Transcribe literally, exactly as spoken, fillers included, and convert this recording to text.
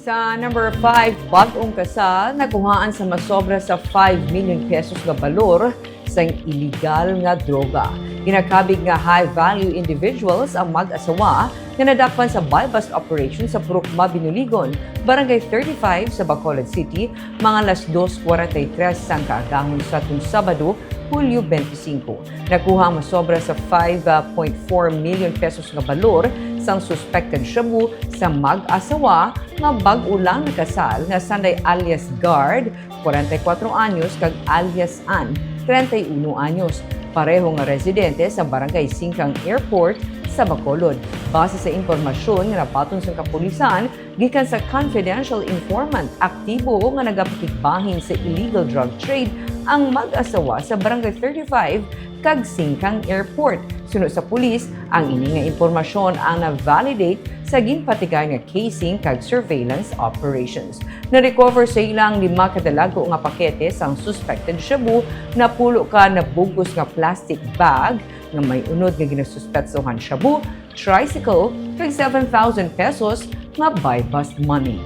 Sa number five, bag-ong kasal nakuhaan sa masobra sa five million pesos nga balor sang iligal nga droga. Ginakabig nga high-value individuals ang mag-asawa nga nadakpan sa buy-bust operation sa Purok Mabinuligon, Barangay thirty-five sa Bacolod City, mga alas dos forty-three sang kaagahon sa atong Sabado, Hulyo twenty-five. Nakuha ang masobra sa five point four million pesos nga balor sang suspected shabu sa mag-asawa nga bag-o lang nakasal nga sanday alias Guard, forty-four anyos, kag alias Ann, treinta y uno anyos, pareho nga residente sa Barangay Singkang Airport sa Bacolod. Base sa impormasyon nga nabaton sang kapulisan gikan sa confidential informant, aktibo nga nagapakigbahin sa illegal drug trade ang mag-asawa sa Barangay thirty-five kag Singkang Airport. Suno sa pulis, ang ini nga impormasyon ang na-validate sa ginpatigayon nga casing kag surveillance operations. Na-recover sa ila ang lima ka dalago nga pakete sang suspected shabu, napulo ka nabug-os nga plastic bag nga may unod nga ginasuspetsohan shabu, tricycle, kag seven thousand pesos nga buy-bust money.